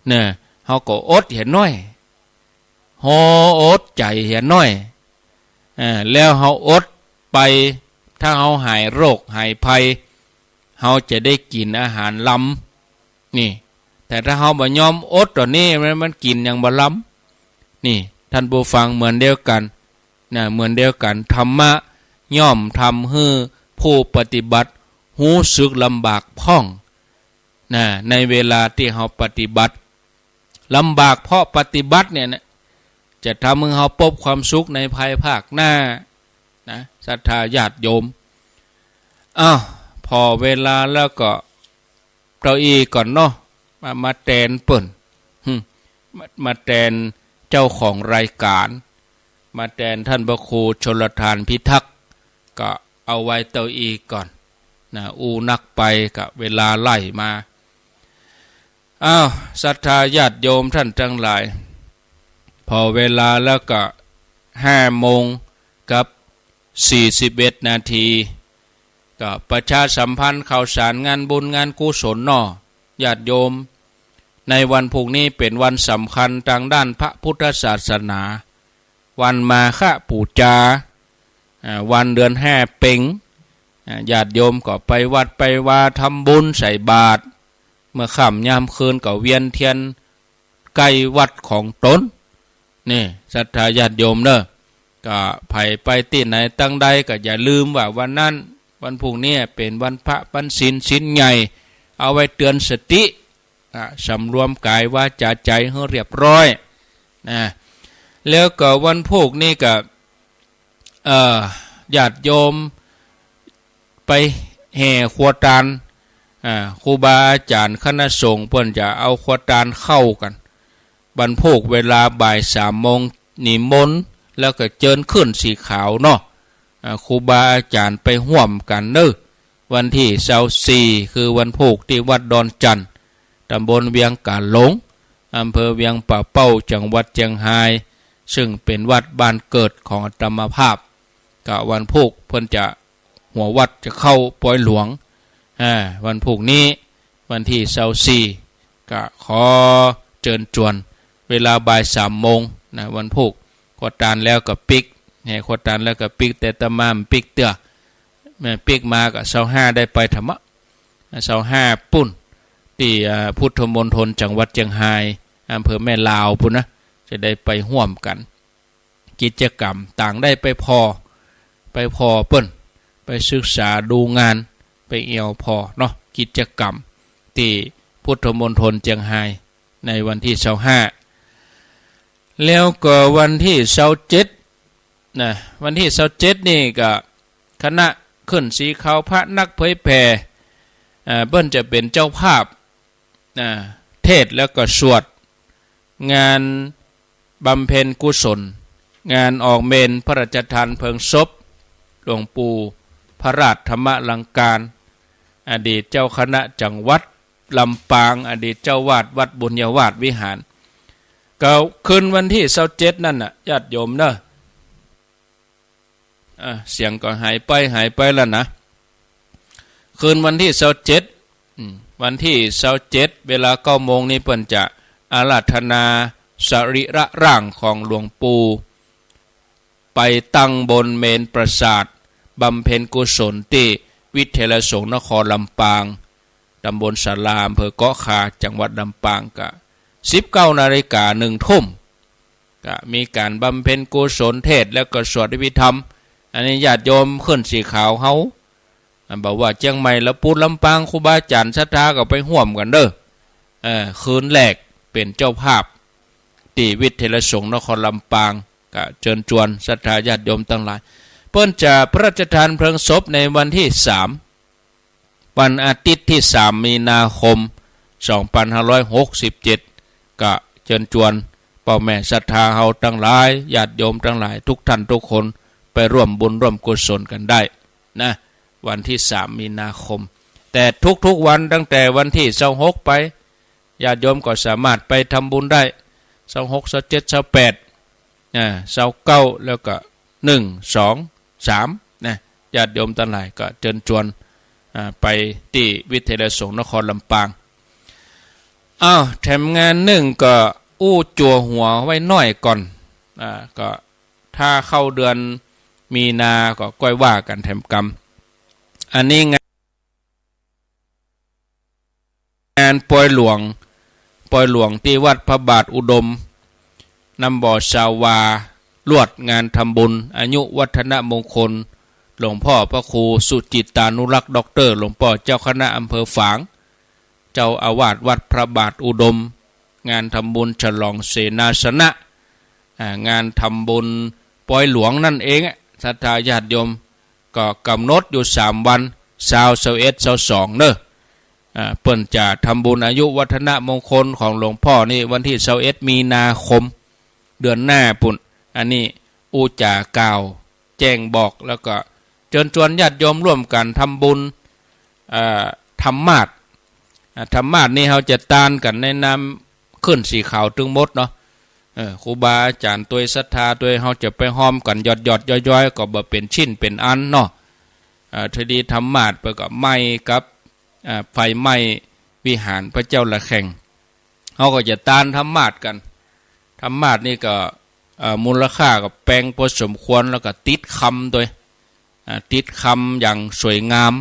เนี่ย เฮาก็อดเหียหน้อย เฮาอดใจ๋เหียหน้อย อ่า แล้วเฮาอดไป ถ้าเฮาหายโรคหายภัย เฮาจะได้กิ๋นอาหารลำ นี่ แต่ถ้าเฮาบ่ยอมอดต๋อนนี้ มัน มันกิ๋นหยังบ่ลำ นี่ ต้านผู้ฟัง เหมือนเดียวกั๋น นะ เหมือนเดียวกั๋น ธรรมะย่อมทำหื้อผู้ปฏิบัติฮู้สึกลำบากพ่อง นะ ในเวลาตี้เฮาปฏิบัติ ลำบากเพราะปฏิบัติเนี่ยนะ จะทำหื้อเฮาปบความสุขในภายภาคหน้า นะ ศรัทธาญาติโยม อ้าว ผ่อเวลาแล้วก็ เต้าอี้ก่อนเนาะ มา มาแตนเปิ้น หึ มา มาแตนเจ้าของรายก๋าน มาแตนต้านพระครูชลทานพิทักษ์ ก็เอาไว้เต้าอี้ก่อน นะ อู้นักไปก็เวลาไหลมา อ้าว ศรัทธาญาติโยมต้านตังหลาย ผ่อเวลาแล้วก็ห้าโมงกับสี่สิบเอ็ดนาที ก็ประชาสัมพันธ์ข่าวสารงานบุญงานกุศลเนาะ ญาติโยม ในวันพูกนี้เป๋นวันสำคัญตางด้านพระพุทธศาสนา วันมาฆปู๋จา อ่า วันเดือนห้าเป็ง อ่า ญาติโยมก็ไปวัดไปวาทำบุญใส่บาตร เมื่อค่ำยามคืนก็เวียนเตียนใก้วัดของต๋น นี่ ศรัทธาญาติโยมเนาะ ก็ใผไปตี้ไหนตังใดก็อย่าลืมว่าวันนั้น วันพูกนี้เป๋นวันพระวันศีล ศีลใหญ่ เอาไว้เตือนสติ อ่ะ สำรวมก๋ายวาจาใจ๋หื้อเรียบร้อย นะ แล้วก็วันพูกนี้ก็ เอ่อ ญาติโยมไปแห่ครัวตาน อ่า ครูบาอาจ๋ารย์คณะสงฆ์เปิ้นจะเอาครัวตานเข้ากั๋น วันพูกเวลาบ่ายสามโมงนิมนต์ แล้วก็เจิญขึ้นสีขาวเนาะ อ่า ครูบาอาจ๋ารย์ไปฮ่วมกั๋นเนาะ วันตี้ซาวสี่ คือวันพูกตี้วัดดอนจั่น ต๋ำบลเวียงก๋าหลง อำเภอเวียงป่าเป้า จังหวัดเจียงฮาย ซึ่งเป๋นวัดบ้านเกิดของอาตมาภาพ ก็วันพูกเปิ้นจะหัววัดจะเข้าปอยหลวง อ่า วันพูกนี้ วันตี้ซาวสี่ ก็ขอเจิญจวน เวลาบ่ายสามโมงนะ วันพูก ครัวตานแล้วก็ปิ๊ก แห่ครัวตานแล้วก็ปิ๊ก แต่อาตมาบ่ปิ๊กเตื้อ แม่ปิ๊กมาก็ซาวห้าได้ไปทำมะ ซาวห้าปู๊น ตี้ อ่า พุทธมณฑลจังหวัดเจียงฮาย อำเภอแม่ลาวปู๊นนะ จะได้ไปฮ่วมกั๋น กิจกรรมต่างได้ไปผ่อ ไปผ่อเปิ้น ไปศึกษาดูงาน ไปแอ่วผ่อเนาะ กิจกรรมตี้พุทธมณฑลเจียงฮาย ในวันตี้ซาวห้า แล้วก็วันตี้ซาวเจ็ด นะ วันตี้ซาวเจ็ดนี่ก็คณะขึ้นสีขาว พระนักเผยแผ่ อ่า เปิ้นจะเป๋นเจ้าภาพ อ่า เทศน์แล้วก็สวด งานบำเพ็ญกุศล งานออกเมรุพระราชทานเพลิงศพ หลวงปู่พระราชธรรมลังการ อดีตเจ้าคณะจังหวัดลำปาง อดีตเจ้าวาดวัดบุญญาวาสวิหาร ก็คืนวันตี้ซาวเจ็ดนั่นน่ะ ญาติโยมเนาะ อ่ะ เสียงก็หายไป หายไปแล้วนะ คืนวันตี้ซาวเจ็ด อืม วันตี้ซาวเจ็ด เวลาเก้าโมงนี้เปิ้นจะอาราธนาสรีระร่างของหลวงปู่ ไปตั้งบนเมรุปราสาท บำเพ็ญกุศลตี้วิทยาลัยสงฆ์นครลำปาง ต๋ำบลศาลา อำเภอเกาะคา จังหวัดลำปาง ก็สิบเก้านาฬิกา หนึ่งทุ่ม ก็มีก๋านบำเพ็ญกุศล เทศน์แล้วก็สวดอภิธรรม อันนี้ญาติโยมขึ้นสีขาวเฮา อ่า บ่ว่าเจียงใหม่ ละปูน ลำปาง ครูบาอาจ๋ารย์ศรัทธาก็ไปฮ่วมกั๋นเนาะ เอ่อ คืนแรกเป๋นเจ้าภาพ ตี้วิทยาลัยสงฆ์นครลำปาง ก็เจิญจวนศรัทธาญาติโยมตังหลาย เปิ้นจะพระราชทานเพลิงศพในวันตี้สาม วันอาทิตย์ตี้สามมีนาคม สองพันห้าร้อยหกสิบเจ็ด ก็เจิญจวนป้อแม่ศรัทธาเฮาตังหลาย ญาติโยมตังหลาย กู้ต้านกู้คน ไปร่วมบุญร่วมกุศลกั๋นได้นะ วันตี้สามมีนาคม แต่กู้ๆวันตั้งแต่วันตี้ซาวหกไป ญาติโยมก็สามารถไปทำบุญได้ ซาวหก ซาวเจ็ด ซาวแปด อ่า ซาวเก้า แล้วก็ หนึ่ง สอง สาม นะ ญาติโยมตังหลายก็เจิญจวน อ่า ไปตี้วิทยาลัยสงฆ์นครลำปาง อ้าว แถมงานนึ่งก็อู้จั่วหัวไว้หน้อยก่อน อ่า ก็ถ้าเข้าเดือนมีนาก็ก้อยว่ากั๋นแถมกำ อันนี้งาน งานปอยหลวง ปอยหลวงตี้วัดพระบาทอุดม น้ำบ่อสาวา ลวดงานทำบุญอายุวัฒนมงคล หลวงป้อพระครูสุจิตตานุรักษ์ ด็อกเตอร์ หลวงป้อเจ้าคณะอำเภอฝาง เจ้าอาวาสวัดพระบาทอุดม งานทำบุญฉลองเสนาสนะ อ่า งานทำบุญปอยหลวงนั่นเองอะ ศรัทธาญาติโยม ก็ก๋ำหนดอยู่สามวัน ซาว ซาวเอ็ด ซาวสอง เนาะ อ่า เปิ้นจะทำบุญอายุวัฒนมงคลของหลวงป้อนี่วันตี้ซาวเอ็ดมีนาคม เดือนหน้าปู๊น อันนี้อู้จ๋ากล่าวแจ้งบอก แล้วก็เจิญจวนญาติโยมร่วมกั๋นทำบุญ เอ่อ ทำมาสน์ อ่า ธรรมาสน์นี่เฮาจะตานกั๋นในนามขึ้นสีขาวตึงหมดเนาะ เออ ครูบาอาจ๋ารย์ตวยศรัทธาตวย เฮาจะไปฮอมกั๋นหยอดๆ ย้อยๆ ก็บ่เป๋นชิ้นเป๋นอันเนาะ เอ่อ ทีนี้ธรรมาสน์เปิ้นก็ไหม้กับ อ่า ไฟไหม้วิหารพระเจ้าระแฆง เฮาก็จะตานธรรมาสน์กั๋น ธรรมาสน์นี่ก็ เอ่อ มูลค่าก็แปงพอสมควร แล้วก็ติดคำตวย อ่า ติดคำอย่างสวยงาม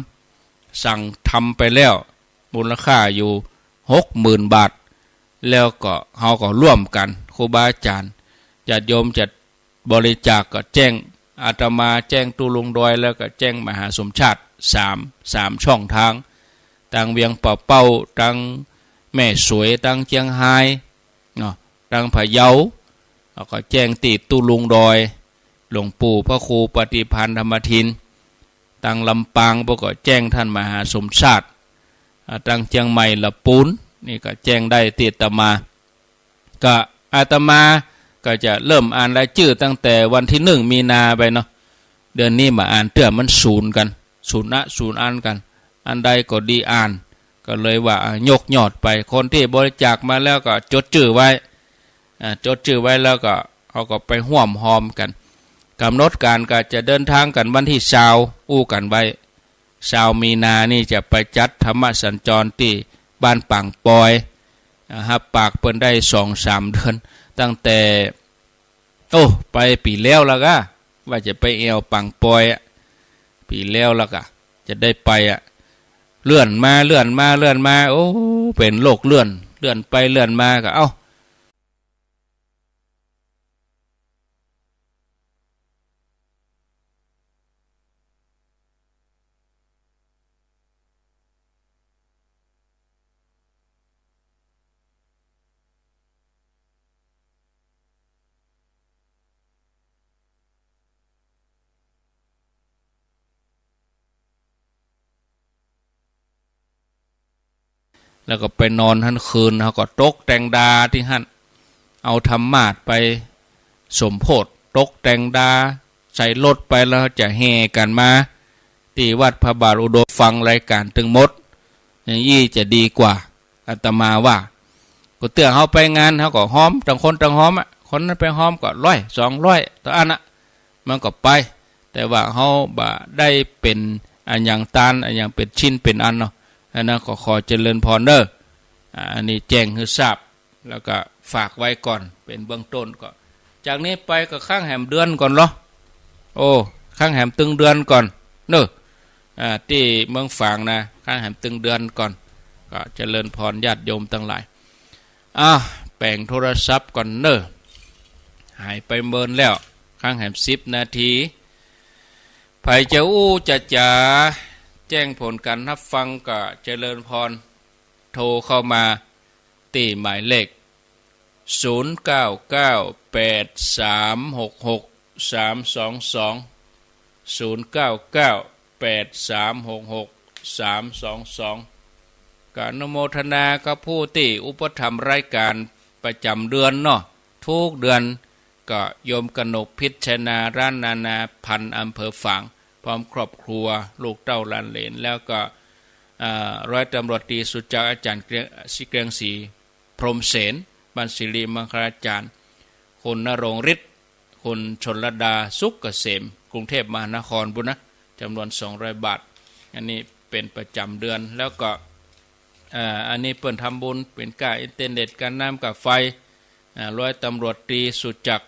สั่งทำไปแล้ว มูลค่าอยู่หกหมื่นบาท แล้วก็เฮาก็ร่วมกั๋น ครูบาอาจ๋ารย์ ญาติโยมจะบริจาคก็แจ้ง อาตมาแจ้งตุ๊ลุงดอย แล้วก็แจ้งมหาสมชาติ สาม สามช่องทาง ตังเวียงป่าเป้า ตังแม่สวย ตังเจียงฮายเนาะ ตังพะเยา แล้วก็แจ้งตี้ตุ๊ลุงดอย หลวงปู่พระครูปฏิภาณธรรมทิน ตังลำปางเปิ้นก็แจ้งต้านมหาสมชาติ อ่า ตังเจียงใหม่ละปูน นี่ก็แจ้งได้ตี้อาตมา ก็อาตมาก็จะเริ่มอ่านรายจื้อตั้งแต่วันตี้หนึ่งมีนาไปเนาะ เดือนนี้บ่อ่านเตื้อ มันสูญกั๋น สูญอะ สูญอันกั๋น อันใดก็ดีอ่าน ก็เลยว่า อ่า ยกยอดไป คนตี้บริจาคมาแล้วก็จดจื้อไว้ อ่า จดจื้อไว้แล้วก็ เฮาก็ไปฮ่วมฮอมกั๋น ก๋ำหนดก๋านก็จะเดินตางกั๋นวันตี้ซาว อู้กั๋นไว้ ซาวมีนานี่จะไปจัดธรรมสัญจรตี้บ้านปางปอย อ่า ฮับปากเปิ้นได้สองสามเดือน ตั้งแต่ โอ้ ไปปี๋แล้วละก้า ว่าจะไปแอ่วปางปอยอะ ปี๋แล้วละก้า จะได้ไปอะ เลื่อนมา เลื่อนมา เลื่อนมา โอ้ เป๋นโรคเลื่อน เลื่อนไปเลื่อนมาก็ เอ้า แล้วก็ไปนอนหั้นคืน เฮาก็ตกแต่งดาตี้หั้น เอาธรรมาสน์ไปสมโภช ตกแต่งดา ใส่รถไป แล้วจะแห่กั๋นมาตี้วัดพระบาทอุดม ฟังรายก๋านตึงหมด อย่างอี้จะดีกว่า อาตมาว่า ก็เตื้อเฮาไปงาน เฮาก็ฮอม ต่างคนต่างฮอมอะ คนนั้นไปฮอมก็ร้อย สองร้อย เต้าอั้นอะ มันก็ไป แต่ว่าเฮาบ่ได้เป๋นอะหยังตาน อะหยังเป๋นชิ้นเป๋นอันเนาะ อันนั้นก็ขอเจริญพรเน่อ อ่า อันนี้แจ้งหื้อทราบ แล้วก็ฝากไว้ก่อน เป๋นเบื้องต้นก็ จากนี้ไปก็ค้างแหมเดือนก่อนเหรอ โอ้ ค้างแหมตึงเดือนก่อนเน่อ อ่า ตี้เมืองฝางนะ ค้างแหมตึงเดือนก่อน ก็เจริญพรญาติโยมตังหลาย อ่ะ แป๋งโทรศัพท์ก่อนเน่อ หายไปเมินแล้ว ค้างแหมสิบนาที ใผจะอู้จะจ๋า แจ้งผลก๋านฮับฟังก็เจริญพร โทรเข้ามาตี้หมายเลข ศูนย์เก้าเก้า แปดสามหกหก สามสองสอง ศูนย์เก้าเก้า แปดสามหกหก สามสองสอง ก็อนุโมทนากับผู้ตี้อุปถัมภ์รายก๋านประจ๋ำเดือนเนาะ กู้เดือน ก็โยมกนกพิชญานา ร้านนานาพันธุ์ อำเภอฝาง พร้อมครอบครัว ลูกเต้าหลานเหลน แล้วก็ อ่า ร้อยตำรวจตรีสุจักร อาจ๋ารย์เกรียง เกรียงศรี พรหมเสน บ้านสิริมังคลาจารย์ คุณณรงค์ฤทธิ์ คุณชลดา สุขเกษม กรุงเทพมหานครปู้นนะ จ๋ำนวนสองร้อยบาท อันนี้เป๋นประจ๋ำเดือน แล้วก็ อ่า อันนี้เปิ้นทำบุญเป๋นก้าอินเทอร์เน็ต ก้าน้ำ ก้าไฟ อ่า ร้อยตำรวจตรีสุจักร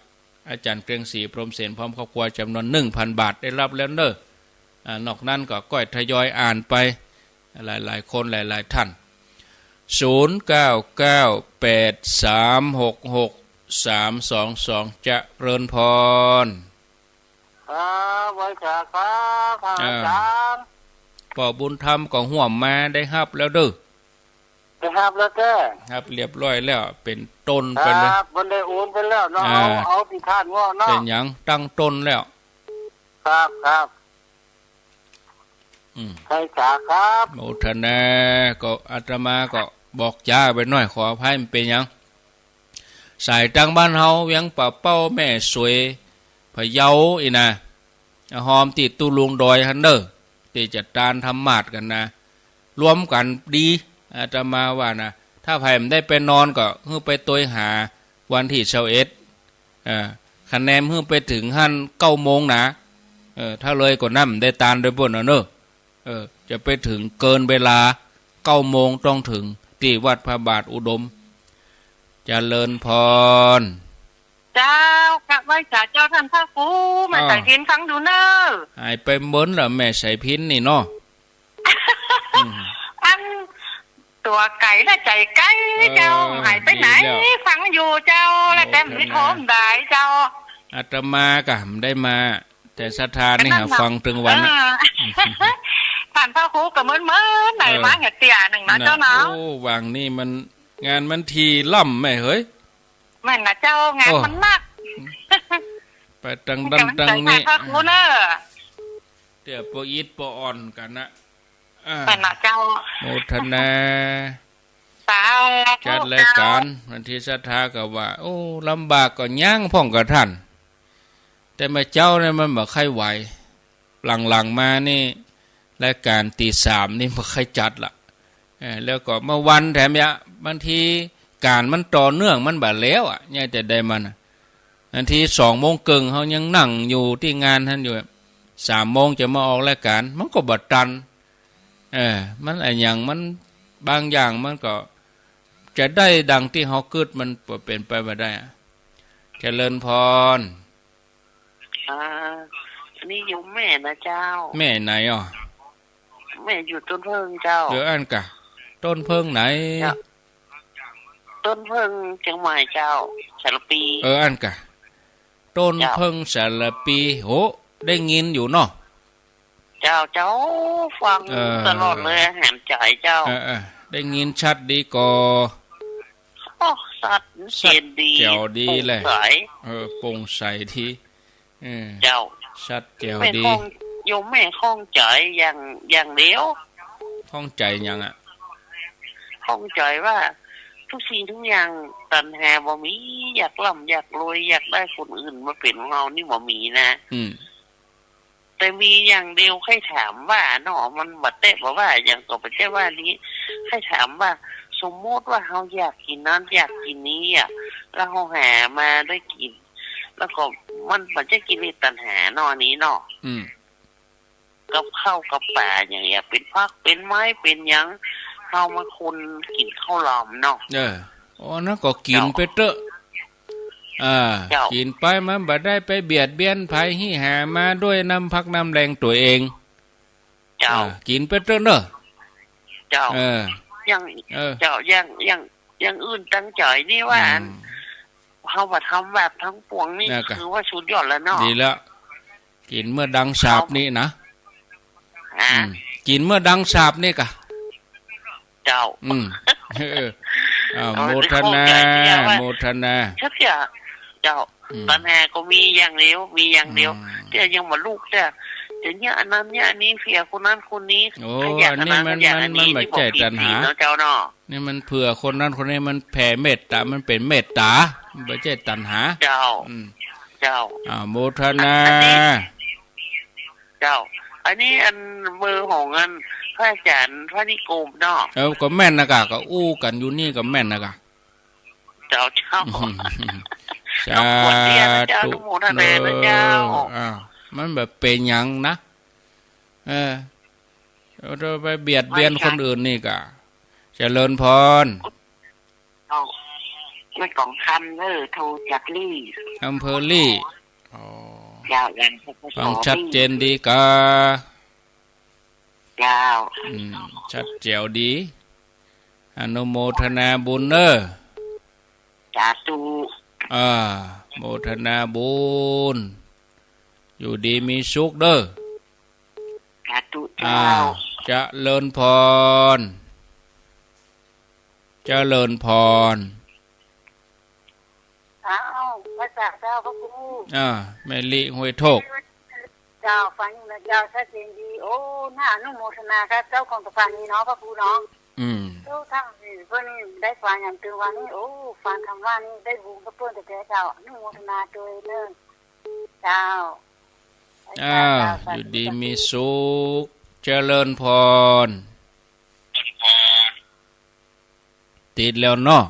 อาจ๋ารย์เกรียงศรี พรหมเสน พร้อมครอบครัว จ๋ำนวนหนึ่งพันบาท ได้ฮับแล้วเน่อ อ่า นอกนั้นก็ก้อยทยอยอ่านไป หลายๆ คน หลายๆ ท่าน ศูนย์เก้าเก้า แปดสามหกหก สามสองสอง เจริญพร ครับ ไหว้สาครับ พระอาจ๋ารย์ อ่า ป้อบุญธรรมก็ฮ่วมมา ได้ฮับแล้วเน่อ ได้ฮับแล้วแต๊ ฮับเรียบร้อยแล้ว เป๋นต้นไปเลย ครับ มันได้โอนไปแล้วเนาะ อ่า เอา เอาตี้ต้านเงาะเนาะ เป๋นหยัง ตั้งต้นแล้ว ครับ ครับ อืม ไหว้สาครับ โมทนา ก็อาตมาก็บอกจ๋าไปหน้อย ขออภัย มันเป๋นหยัง สายตางบ้านเฮา เวียงป่าเป้า แม่สวย พะเยาอี้นะ ฮอมตี้ตุ๊ลุงดอยหั้นเน่อ ตี้จะตานธรรมาสน์กั๋นนะ รวมกั๋นดี อาตมาว่านะ ถ้าใผบ่ได้ไปนอนก็หื้อไปตวยหาวันตี้ซาวเอ็ด เออ คะแนนหื้อไปเถิงหั้นเก้าโมงนะ เออ ถ้าเลยกว่านั้นบ่ได้ตานโดยเปิ้นเอาเน่อ เออ จะไปเถิงเกินเวลา เก้าโมงต้องเถิงตี้วัดพระบาทอุดม เจริญพร เจ้า กราบไหว้สาเจ้าต้านพระครู แม่ อ้าว สายพิณฟังอยู่เน่อ หายไปเมินละแม่สายพิณนี่เนาะ อืม อัน ตั๋วไก๋และใจ๋ไก๋ เออ เจ้า หายไปไหน ดีแล้ว ฟังอยู่เจ้า แล้วแต่ โมทนา มีโทรบ่ได้เจ้า อาตมาก็บ่ได้มา แต่ศรัทธานี่ ก็นั่นน่ะ หาฟังตึงวันนะ เออ ต้านพระครูก็เมินๆ ไหน เออ มาเหียเตี้ยหนึ่งนะ น่ะ เจ้าเนาะ โอ้ หว่างนี้มัน งานมันถี่ล้ำแม่เหย แม่นนะเจ้า งาน โอ้ มันหนัก ไปตัง มัน ดั้น ก็มัน ตัง ใจ๋ นี้ ต้านพระครูเน่อ เตี้ยปออิดปออ่อนกั๋นนะ อ่า แม่นนะเจ้า โมทนา สาธุ จัดรายก๋าน เจ้า บางตี้ศรัทธาก็ว่า โอ้ ลำบากก็ยังพ่องกับต้าน แต่แม่เจ้าเนี่ยมันบ่ใค่ไหว หลังๆ มานี่ รายก๋านตีสามนี่บ่ใค่จัดละ เออ แล้วก็เมื่อวันแถมยะ บางทีก๋านมันต่อเนื่องมันบ่แล้วอะ เนี่ยจะได้มันอะ บางทีสองโมงเกิ่งเฮายังนั่งอยู่ตี้งานหั้นอยู่ สามโมงจะมาออกรายก๋าน มันก็บ่ตัน เออ มันอะหยัง มันบางอย่างมันก็จะได้ดังตี้เฮากึ๊ด มันบ่เป๋นไปบ่ได้อะ เจริญพร อ่า อันนี้โยมแม่นะเจ้า แม่ไหนอ่ะ แม่อยู่ต้นเพิ่งเจ้า เออ อั้นก่ะ ต้นเพิ่งไหน เจ้า ต้นเพิ่งเจียงใหม่เจ้า สารพี เออ อั้นก่ะ ต้น เจ้า เพิ่งสารพี โห ได้ยินอยู่เนาะ เจ้า เจ้า ฟัง เออ ตลอดเลย แหมจ๋ายเจ้า เออ เออ ได้ยินชัดดีก่อ โอ้ ชัด ชัดเจนดี แจ๋วดีแหละ โปร่งใส เออ โปร่งใสดี เออ เจ้า ชัดแจ๋วดี แม่ข้อง โยมแม่ข้องใจ๋อย่าง อย่างเดียว ข้องใจ๋หยังอะ ข้องใจ๋ว่า ทุกสิ่งทุกอย่าง ตัณหาบ่มี อยากร่ำอยากรวย อยากได้คนอื่นมาเป๋นของเฮานี่บ่มีนะ อืม แต่มีอย่างเดียวใค่ถามว่าเนาะ มันบ่แต๊บ่ว่าหยังก็บ่แต๊ว่านี้ ใค่ถามว่า สมมุติว่าเฮาอยากกิ๋นนั้นอยากกิ๋นนี้อะ แล้วเฮาหามาได้กิ๋น แล้วก็มันบ่ใจ้กิเลสตัณหาเนาะ อันนี้เนาะ อืม กับข้าวกับป๋าอย่างเงี้ย เป๋นผักเป๋นไม้เป๋นหยัง เฮามาคนกิ๋นข้าวหลามเนาะ เออ อ๋อ อันนั้นก็กิ๋นไปเต๊อะ เจ้า อ่า เจ้า กิ๋นไป มันบ่ได้ไปเบียดเบียนใผ หื้อหามาด้วยน้ำพักน้ำแฮงตั๋วเอง เจ้า อ่า กิ๋นไปเต๊อะเนาะ เจ้า เออ อย่าง เออ เจ้า อย่าง อย่าง อย่างอื่นตังจ๋ายนี่ว่า อืม อัน เฮาบ่ทำบาปตังปวงนี่ นั่นก่ะ คือว่าสุดยอดแล้วเนาะ ดีแล้ว กิ๋นเมื่อดังสาปนี่นะ อ่า อืม กิ๋นเมื่อดังสาปนี่ก่ะ เจ้า อืม เออ อ่า โอ้ โมทนา ข้องใจ๋เตี้ยว่า โมทนา ชักจะ เจ้า อืม ตัณหาก็มีอย่างเดียว มีอย่างเดียว อืม เตี้ยยังบ่ลุกเตี้ย จะเยียะอันนั้นเยียะอันนี้ เสียคนนั้นคนนี้ โอ้ ขยัน อันนี้ อันนั้น มัน ขยัน มัน อันนี้ มันบ่ใจ้ตัณหา นี่บ่ผิดศีลเนาะเจ้าเนาะ นี่มันเผื่อคนนั้นคนนี้ มันแผ่เมตต๋า มันเป๋นเมตต๋า มันบ่ใจ้ตัณหา เจ้า อืม เจ้า อ่า โมทนา อันนี้ เจ้า อันนี้อันเบอร์ของอันพระอาจ๋ารย์พระนิคมเนาะ เออ ก็แม่นนะก่ะ ก็อู้กั๋นอยู่นี่ก็แม่นนะก่ะ เจ้า เจ้า อืม สาธุ รบกวนเตี้ยนะเจ้า อนุโมทนานะเจ้า เออ อ่า มันบ่เป๋นหยังนะ เออ เอาไปเบียดเบียนคนอื่นนี่ก่ะ เจริญพร เจ้า แม่กองคำเน่อ โทรจากลี้ อำเภอลี้ อ๋อ เจ้า อย่าง ฟังชัดเจนดีก่ะ เจ้า อืม ชัดแจ๋วดี อนุโมทนาบุญเน่อ สาธุ อ่า โมทนาบุญ อยู่ดีมีสุขเน่อ สาธุ อ่า เจ้า เจริญพร เจริญพร อ้าว พระเจ้า เจ้าพระครู อ่า แม่ลี้ห้วยโทก เจ้า ฟังนะเจ้า ชัดเจนดี โอ้ น่าอนุโมทนากับเจ้าของสถานีเนาะ พระครูเนาะ อืม โอ้ ถ้าเปิ้นได้ฟังอย่างตึงวันนี้ โอ้ ฟังธรรมะนี่ได้บุญกับเปิ้นแท้ๆ เจ้า อนุโมทนาตวยเน่อ เจ้า อ้าว เจ้า อยู่ดีมีสุข เจริญพร ติดแล้วเนาะ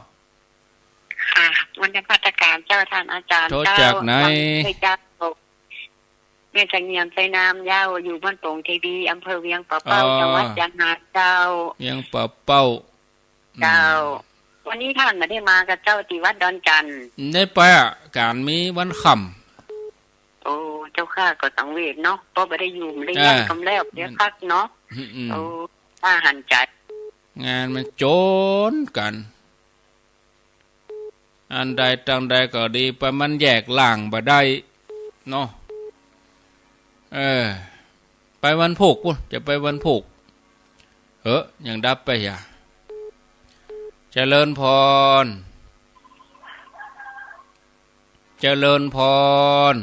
ค่ะ วันนมัสก๋านเจ้าต้านอาจ๋ารย์ โทรจากไหน เจ้า เจ้า แม่เสงี่ยม ไซนามเจ้า อยู่บ้านโป่งเทวี อำเภอเวียงป่าเป้า อ๋อ จังหวัดเจียงฮานเจ้า เวียงป่าเป้า เจ้า อืม วันนี้ต้านบ่ได้มาก่อเจ้า ตี้วัดดอนจั่น ได้ไปอะ ก๋านมีวันค่ำ โอ้ เจ้าข้า ก็สังเวชเนาะ เพราะบ่ได้อยู่ บ่ได้ อ่า เยียมกำแล้ว เยียมพักเนาะ อืม อืม โอ้ น่าหันใจ๋ งานมันโจ๋นกั๋น อันใดตังใดก็ดี ไปมันแยกล่างบ่ได้เนาะ เออ ไปวันพูกปู๊น จะไปวันพูก เฮ้อ ยังดับไปอย่า เจริญพร เจริญพร น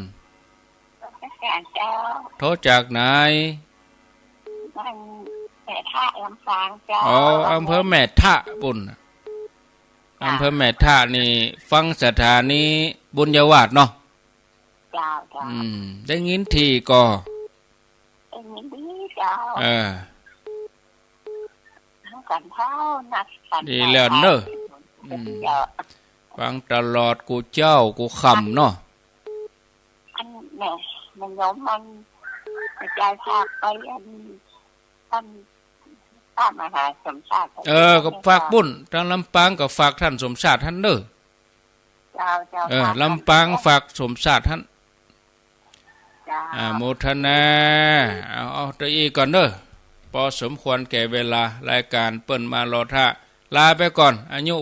มัสก๋านเจ้า โทรจากไหน บ้านแม่ทะ ลำปางเจ้า อ๋อ อำเภอแม่ทะปู๊น ค่ะ อำเภอแม่ทะนี่ ฟังสถานีบุญญาวาสเนาะ เจ้า เจ้า อืม ได้ยินถี่ก่อ ได้ยินถี่เจ้า เออ กั๋นเท่านัดกั๋น ดีแล้วเนาะ อืม เจ้า ฟังตลอดกู้เจ๊ากู้ค่ำเนาะ อันแม่ แม่โยมมัน แม่จอยฝากไป อัน อัน พระมหาสมชาติ เออ ก็ฝากปู๊น ตางลำปางก็ฝากต้านสมชาติหั้นเน่อ เจ้า เจ้า เออ ฝาก ลำปาง ฝากสมชาติหั้น เจ้า อาโมทนา เอา เอา ตะอี้ก่อนเน่อ ปอสมควรแก่เวลา รายก๋านเปิ้นมารอท่า ลาไปก่อน อายุ